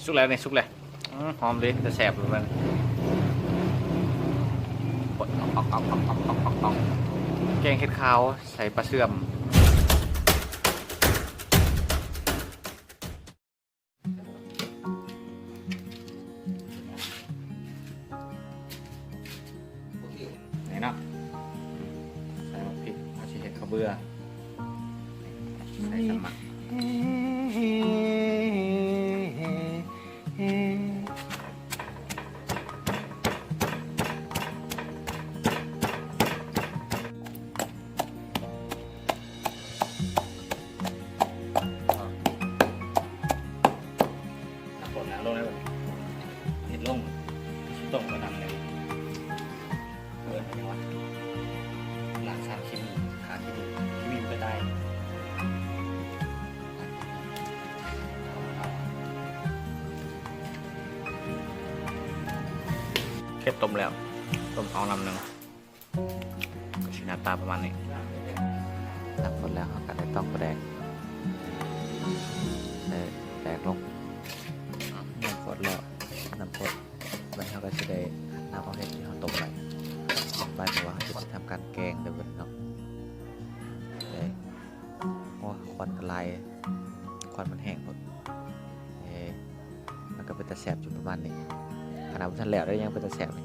ສຸກແລ້ວນີ້ ສຸກແລ້ວ. ອື ຫອມເດ້ ແຕ່ແຊບເລີຍມັນ. ແກງເຫັດຂາວໃສ່ປາເຊື່ອມ. ນີ້ເນາະ ໃສ່ໝາກພິກ ເຮົາຊິເຮັດເຂົ້າເບືອ ໃສ່ສະໝັກ. ນ້ຳຝົນລ້າງລົງໄດ້ບໍ່? ເຮັດລົງ ຊິຕົ້ມກໍນ້ຳໜຶ່ງ ເອີ້ນວ່າຫຍັງວະ? ລ້າງສານເຄມີ ຂ້າຂີ້ດູ້ ຂີ້ຫວີກະຕ່າຍ. ເຮັດຕົ້ມແລ້ວ ຕົ້ມເອົານ້ຳໜຶ່ງ. ກໍຊິໜ້າຕາປະມານນີ້. ນ້ຳຝົນແລ້ວ ເຮົາກໍໄດ້ຕອກປາແດກ ໃສ່ປາແດກລົງ. ນ້ຳຝົນແລ້ວ ນ້ຳຝົນ ບັດນີ້ເຮົາກໍຊິໄດ້ອັດນ້ຳເອົາເຫັດທີ່ເຮົາຕົ້ມໄວ້ລົງໄປ ເພາະວ່າເຮົາຊິໄປທຳການແກງເດີບັດນີ້ເນາະ. ໂອ້ ຄວັນກໍຫຼາຍ ຄວັນມັນແຫ້ງໂພດ. ເອີ ມັນກໍເປັນຕາແຊບຢູ່ປະມານນີ້ ຂະໜາດບໍ່ທັນແລ້ວເດ້ ຍັງເປັນຕາແຊບນີ້.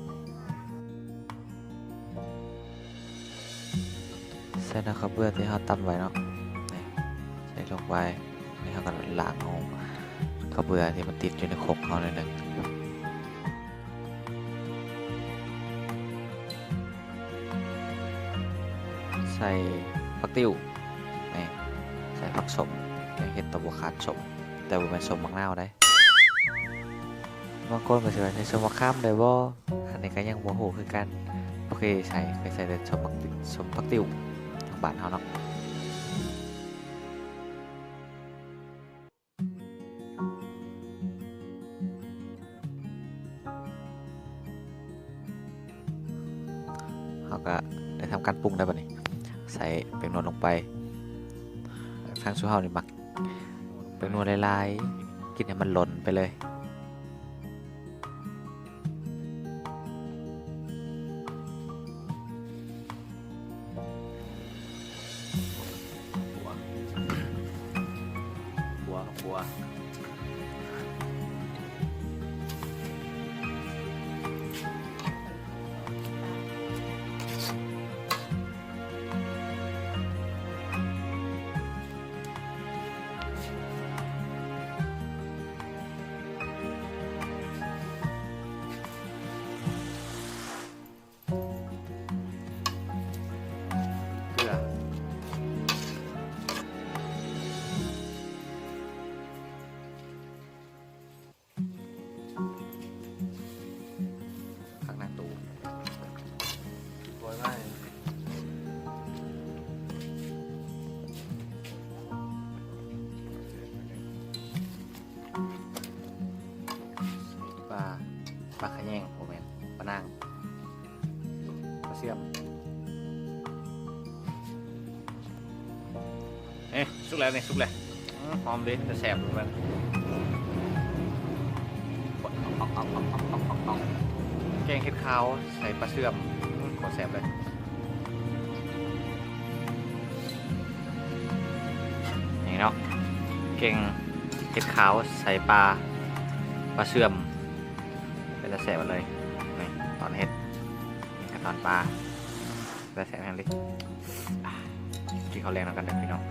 ໃສ່ນ້ຳເຂົ້າເບືອທີ່ເຮົາຕຳໄວ້ເນາະ ນີ້ ໃສ່ລົງໄປ. ນີ້ເຮົາກໍລ້າງເອົາເຂົ້າເບືອທີ່ມັນຕິດຢູ່ໃນຄົກເຮົາໜ້ອຍໜຶ່ງ. ໃສ່ຜັກຕິ້ວ ນີ້ ໃສ່ຜັກສົ້ມ ແກງເຫັດຕ້ອງບໍ່ຂາດສົ້ມ ແຕ່ບໍ່ແມ່ນສົ້ມໝາກນາວໃດ. ບາງຄົນກໍຊິວ່າໃສ່ສົ້ມໝາກຂາມໄດ້ບໍ່? ອັນນີ້ກໍຍັງບໍ່ຮູ້ຄືກັນ. ບໍ່ເຄີຍໃສ່ ເຄີຍໃສ່ແຕ່ສົ້ມໝາກ ສົ້ມຜັກຕິ້ວທາງບ້ານເຮົາເນາະ. ເຮົາກໍໄດ້ທຳການປຸງແລ້ວບັດນີ້ ໃສ່ແປ້ງນົວລົງໄປ. ທາງຊຸມເຮົານີ້ມັກແປ້ງນົວຫຼາຍໆ ກິນໃຫ້ມັນຫຼົ່ນໄປເລີຍ. ຂົ້ວ ຂົ້ວ ຂົ້ວ. ເກືອ ຜັກນາຕູ ໂລຍມາ ປາ ປາຂະແຍງ ບໍ່ແມ່ນ ປານາງ ປາເຊື່ອມ. ເອີ ສຸກແລ້ວນີ້ ສຸກແລ້ວ. ອື ຫອມເດ້ ແຕ່ແຊບເລີຍມັນ. ແກງເຫັດຂາວໃສ່ປາເຊື່ອມ ໂຄດແຊບເລີຍ. ນີ້ເນາະ ແກງເຫັດຂາວໃສ່ປາ ປາເຊື່ອມ ເປັນຕາແຊບເລີຍ. ນີ້ຕອນເຫັດ ນີ້ກໍຕອນປາ ແຊບແຮງເລີຍ. ກິນເຂົ້າແລງນຳກັນເດີພີ່ນ້ອງ.